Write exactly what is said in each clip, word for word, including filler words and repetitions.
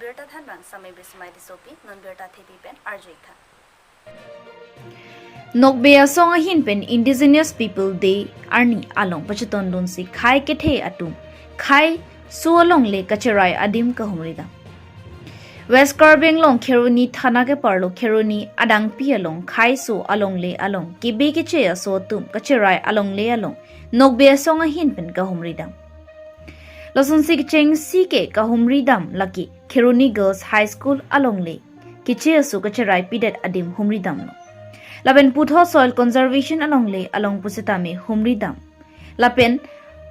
Birta thanbang Samai Bismai Tissopi, non birta thepi pen arju-ik tha. Nokbe asong ahin pen Indigenous People Day arni along pachetongdunsi khei kethe atum kheiso alongle kacherai adim kahumridam. West Karbi Anglong Kheroni thana keparlo Kheroni adangpi along kheiso alongle along kebe keche aso atum kacherai alongle along nokbe asong ahin pen kahumridam. Lasonsi kechengsi ke kahumridam lake Kheroni Girls High School alongle keche aso kacherai pidet adim humridamlo. Lapen putho soil conservation alongle along pusitame humridam. Lapen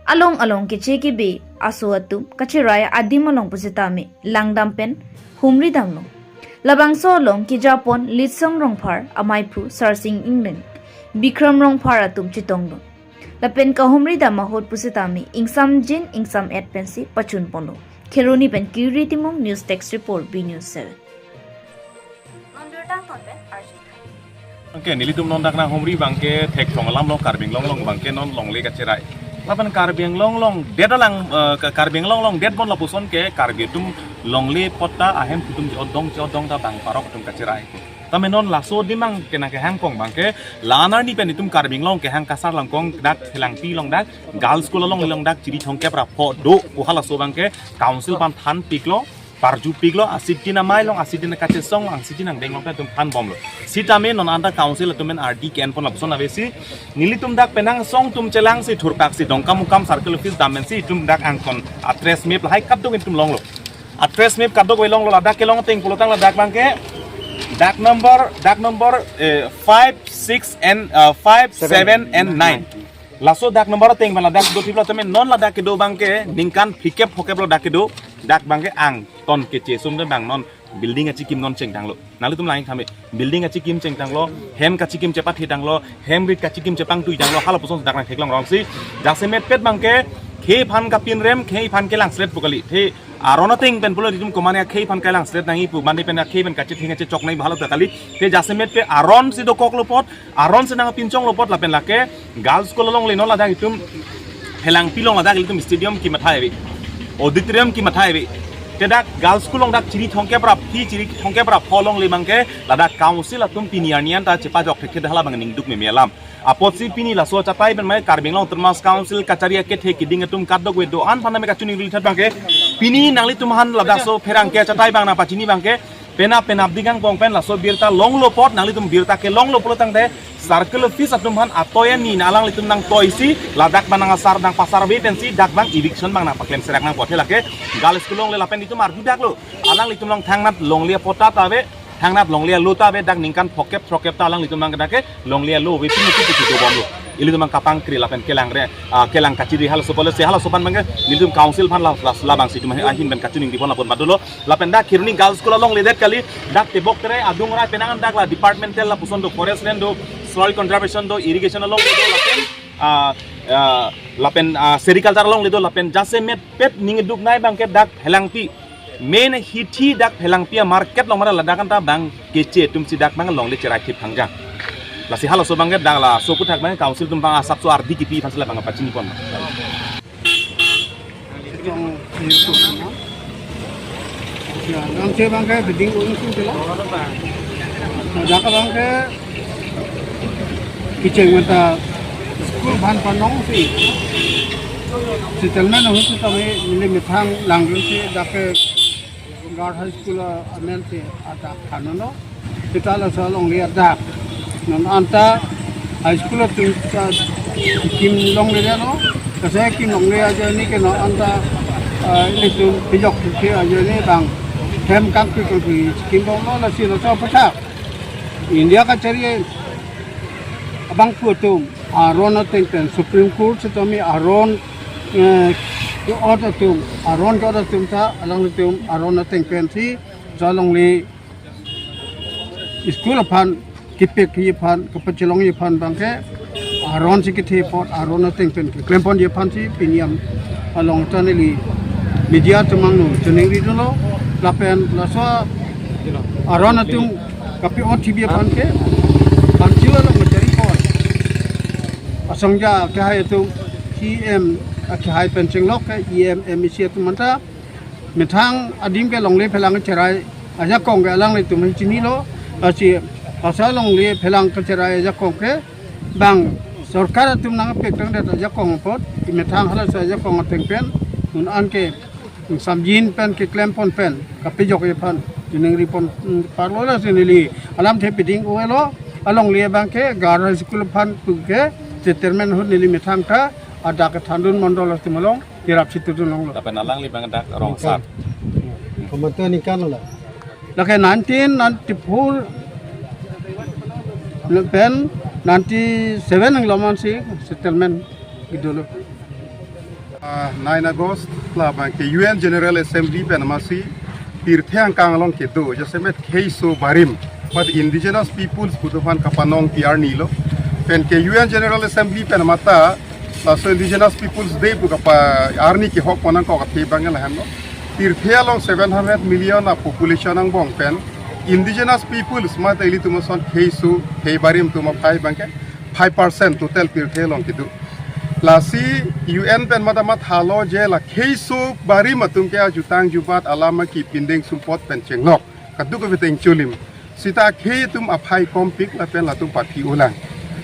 along along keche kebe aso atum kacherai adim along pusitame langdam pen humridamlo. Labangso along kejapon Litsong Rongphar, amaiphu Sarsing Engleng, Bikram Rongphar atum chetongdun. Lapen kahumridam ahut pusitame ingsamjin ingsamet pensi pachunponlo. Kheroni pen Kiri Timung, News Desk Report, B News seven. Non birta angton pen arju-ik tha. Oke, nelitum non dak nanghumri abangke thekthong alam lo, Karbi Anglong along abangke non longle kacherai. Lapen Karbi Anglong along det alang, eh, Ka-, Karbi Anglong along detbom lapuson ke Karbi atum longle apot ta ahem atum chodong chodong ta bang parok atum kacherai. Tame non laso adim abangke nangkehangpon abangke la-an arni pen itum Karbi Anglong kehang kasar langkong dak Phelangpi along dak Girls School along, along dak chiri thomkep ra pho do pu halaso abangke council aphan thanpiklo, parjupiklo, asidin amei along, asidin kachesong along, asidin angdeng along ta itum thanbomlo. Sitame non anta council atum pen ardi ke-enpon lapuson avesi nelitum dak penang asong atum chelangsi thurpaksi Dongkamukam circle office dammensi itum dak angkon a-trace map lahai kadokave itum longlo. A-trace map kadokave longlo, ladak kelong ateng pulotang ladak abangke dak number, dak number, eh, five, six and, eh, five, seven and nine. Laso dak number ateng abang ladak do thiplo tame non ladak kedo abangke ningkan phlikep phokep lo dak kedo, dak abangke angton keche sum de abang non building achikim non chengtanglo. Nanglitum lang-ik tame, building achikim chengtanglo, hem kachikim chepathitanglo, hem rit kachikim chepangtuitanglo, halapuson dak nangtheklong rongsi. Jasemetpet abangke khei aphan kapinrem, khei aphan kelangsret pu kali. The aron ateng pen pulo itum komane khei aphan kelangsret nangji pu, mane pen khei pen kachetheng kachechok nangji pu halaso kali. The jasemetpet aron si dokoklo apot, aron si nangpinchonglo apot lapen lake Girls School alongle non ladak itum Phelangpi along ladak itum stadium kematha ave, auditorium kematha ave. Te dak Girls School along dak chiri thomkep ra phi, chiri thomkep ra pho alongle abangke ladak council atum pini arni anta chepajok thekthe hala abang ningduk meme alam. Apotsi pini laso achatai pen mai Karbi Anglong Autonomous Council kachari akethe keding atum kadokave do-an aphan name kachiningri tha abangke pini nanglitum aphan ladak so pherangke achatai abang nangpachini abangke penap penapdik angpong pen laso birta longlo apot, nanglitum birta kelonglo pulo tangte circle office atum aphan atoi ani alanglitum nangtoisi ladak abang nang asar nangpasar ave pensi dak abang eviction abang nangpaklem serak nangpo, the lake Girls School alongle lapen itum arjudaklo, alanglitum along thangnat longle apot ta ave, thangnat longle alo ta ave, dak ningkan phokep throkep ta alanglitum abang dak ke longle alo ave, pini kitu kitu bomlo. Ilitum abang kapangkri lapen kelangre, ah, kelang kachiri halaso policy halaso aphan abangke nelitum council aphan la, la, labangsi itum ahin pen kachiningri pon lapon badulo. Lapen dak Kheroni Girls School alongle det kali, dak tebok tere adung rai penang dak la departmental lapuson do, forest land do, soil conservation do, irrigation alongle do, lapen, ah, ah, lapen, ah, sericulture alongle do, lapen jasemetpet ningduk nai abangke dak Phelangpi main hithi dak Phelangpi a-market along mara ladak anta abang keche atum si dak abang longle cherai thip phangjang. Lasi halaso abangke dak laso aputhak abang council atum abang asapso ardi kipi aphan si labang pachinipon. Tong, ya, nang che abangke building ung sung tela. Dak abangke kicheng menta school aphan panong si settlement ahut si kami neli methang langdun si dak ke Girls High School amen si adak kanono. Seta laso alongle adak. Non anta high school atum ta kim longle lo. Kasa kim longle ajoine ke non anta, ah, ilitum pijok ke ajoine abang hem kangkri kangkri kim bomlo, lasi laso aputhak India kachari abangphu atum aron ateng pen Supreme Court sitame aron, eh, ke-ot atum, aron ke-ot atum ta alanglitum aron ateng pensi jalongle school aphan kepekji aphan, kepachelongji aphan abangke aron si kethe apot, aron ateng pen keklemponji aphan si pini am along ta neli media atum angno chiningri dunlo, lapen laso aron atum kape-otji aphan ke panju along materi apot asongja kehai atum, C M kehai pen chenglok ke E M, M A C atum anta Methang adim ke longle phelang cherai ajakong ke alanglitum chinilo, lasi asa longle phelang kecherai ajakong ke bang sorkar atum nangpek tangdet ajakong apot, methang halaso ajakong ateng pen, un an ke samjin pen keklem pon pen, kapejok aphan, chiningri pon, mm, parlo lasi neli alamthe piding uvelo, alongle abang ke Girls' High School aphan pu ke, settlement ahut neli methang ta, adak ke Thandun Mondol atum along, hirap situdun longlo. Lapen alangli abang dak rong asar. Komantu aningkan lo? Lake nineteen ninety-four pen ninety-seven ang loman si settlement gitu lo. Ah, nine August labang ke U N General Assembly pen amatsi pirthe angkang along kedo jasemet kheiso barim, but indigenous peoples pu atum aphan kapanong pi arni lo. Pen ke U N General Assembly pen amat ta laso Indigenous Peoples Day pu kapa arni kehok pon nangkok athe abang lahenlo. Pirthe along seven hundred million a population angbong pen indigenous peoples mate ilitum ason kheiso khei barim atum aphai abang ke five percent total pirthe along kedo. Lasi U N pen mata mathalo je la kheiso barim atum ke ajutang jubat alam aki pindeng sumpot pen chenglok kaduk kave teng cholim. Sita khei atum aphai kompik lapen latum pathi ulang.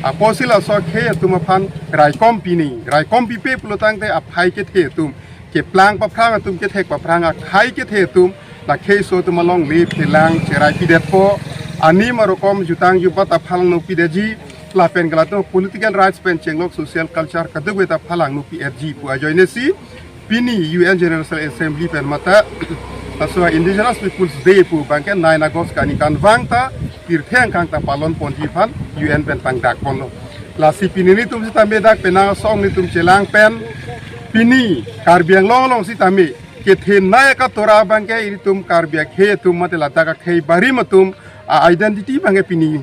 Apotsi laso khei atum aphan raikom pini, raikom pipe pulotangte aphai kethe atum, keplang paphrang atum, kethek paphrang akhai kethe atum, la kheiso atum alongle phelang cherai pidetpo, anim arokom jutang jubat aphan nangpidetji, lapen ke latum political rights pen chenglok social culture kaduk kave ta phalang nangpi-etji pu ajoine si, pini U N General Assembly pen mata, laso Indigenous Peoples Day pu abang ke nine August kaningkanvang ta, pirthe angkang ta palon ponji aphan U N pen pangdak ponlo. Lasi pini nelitum sitame dak penang asong nelitum chelang pen, pini Karbi Anglong along sitame kethenei akatora abang ke ilitum Karbi akhei atum mate ladak akhei barim atum a-identity abang ke pini,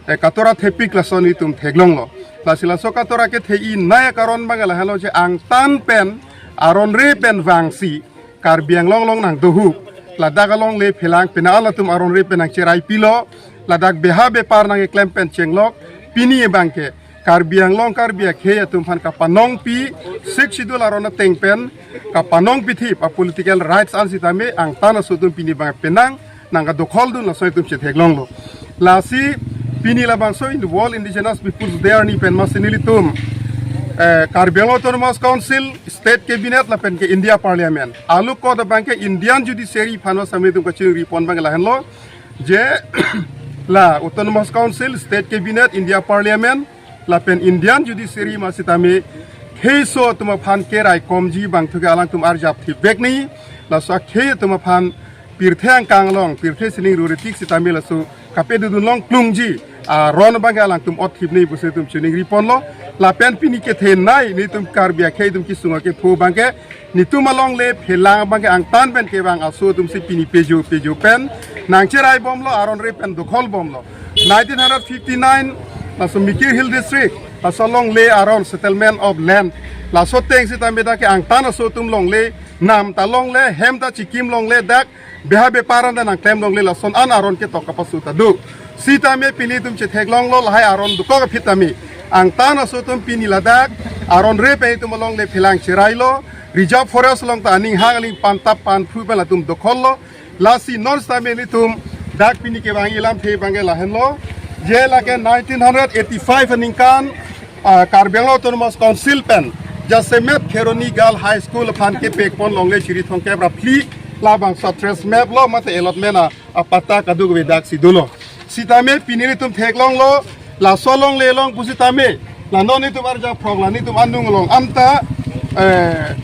eh, katora thepik lason nelitum theklonglo. Lasi laso katora ketheinei akaron abang lahenlo je angtan pen aron re pen vangsi Karbi Anglong along nangdohup. Ladak alongle phelang penang latum aron re pen nangcherai pilo. Ladak beha bepar nangkeklem pen chenglok. Pini abang ke Karbi Anglong Karbi akhei atum aphan kapanong pi, Sixth Schedule aron ateng pen kapanong pithip a political rights an sitame angtan aso atum pini abang penang nangkadokhol dun laso itum chetheklonglo. Lasi pini labangso in the World Indigenous Peoples Day arni pen amatsi nelitum, eh, Karbi Anglong Autonomous Council, State Cabinet lapen ke India Parliament, alukot abang ke Indian Judiciary aphan amatsi nelitum kachiningri pon abang lahenlo je la Autonomous Council, State Cabinet, India Parliament lapen Indian Judiciary amat sitame kheiso atum aphan keraikomji abang thu ke alangtum arjap thipvek ni. Laso akhei atum aphan pirthe angkang along, pirthe sining ruritik sitame laso kapedodun long klungji aron abang ke alangtum ot thip ni pusi itum chiningri ponlo. Lapen pini kethenei nelitum Karbi akhei atum kesung akepho abang ke, nelitum alongle phelang abang ke angtan pen kevang aso atum si pini pejo pejo pen nangcherai bomlo, aron re pen dokhol bomlo. Nineteen hundred fifty-nine, laso Mikir Hill District, laso longle aron, settlement of land, laso ateng sitame dak ke angtan aso atum longle, nam ta longle, hem ta chikim longle, dak beha bepar an ta nangklem longle, lason an aron ketok kapasu ta do. Sitame pini itum chetheklonglo lahai aron dokok aphi tame, angtan aso atum pini ladak aron re pen itum alongle phelang cherailo. Reserve forest along ta aning hang aling pantap panphu pen latum dokhollo. Lasi non sitame nelitum dak pini kevang ilamthe abang ke lahenlo je lake nineteen hundred eighty-five aningkan, ah, Karbi Anglong Autonomous Council pen jasemet Kheroni Girls' High School aphan kepek pon longle chiri thomkep ra phli labangso a-trace map lo mate allotment a, apatta kaduk kave dak si dolo. Sitame pini nelitum theklonglo, laso longle along pusitame, la non nelitum arjaphrong, la nelitum anung along anta, eh,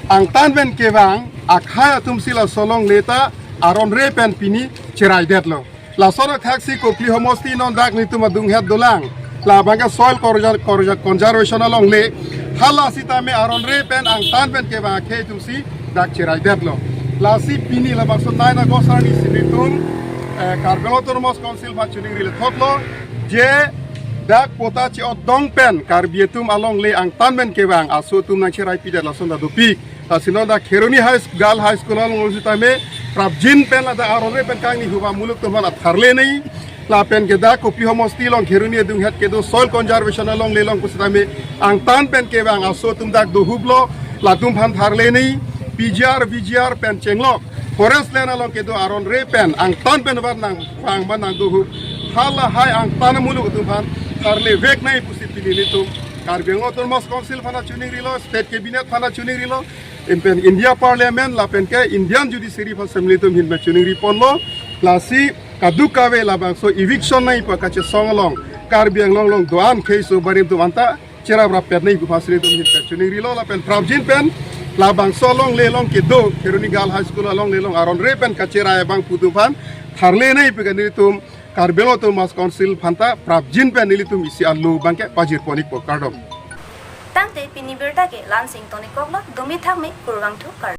angtan pen kevang akhei atum si laso longle ta aron re pen pini cheraidetlo. Lason athaksi Kopili homosti non dak nelitum adunghet dolang, labang ke soil corrosion, corrosion, conservation alongle, hala sitame aron re pen angtan pen kevang akhei atum si dak cheraidetlo. Lasi pini labangso nine August arni si nelitum, eh, Karbi Anglong Autonomous Council aphan chiningri lethotlo je dak patta chi-otdong pen Karbi atum alongle angtan pen kevang aso atum nangcherai pidet lason ta dopik. Lasi non dak Kheroni High Sch-, Girls' High School along sitame prapjin pen ladak aron re pen kangni huba muluk atum aphan atharle nei. Lapen ke dak Kopili homosti along Kheroni adunghet kedo soil conservation alongle along pusitame angtan pen kevang aso atum dak dohuplo, latum aphan tharle nei. P G R, V G R pen chenglok, forest land along kedo aron re pen angtan pen van nang vang man nang dohu. Halahai angtan amuluk atum aphan tharle vek nai pusi pini nelitum Karbi Anglong Autonomous Council aphan choningrilo, State Cabinet aphan choningrilo, lapen India Parliament lapen ke Indian Judiciary aphan si nelitum ahin pen choningri ponlo. Lasi kadokave labangso eviction nai pu kachesong along Karbi Anglong along do-an keso barim atum anta cherap rap pet nai pu aphan si nelitum ahin pen choningrilo lapen prapjin pen labangso alongle along kedo Kheroni Girls High School alongle along aron re pen kacherai abang pu atum aphan tharle nai pu ke nelitum Karbi Anglong Autonomous Council aphanta prapjin pen nelitum isi alo abang ke pajir pon-ikpo, kardom. Tangte pini birta ke la-an si ingtonik koklo, dumi thakme, kurvangthu, kardom.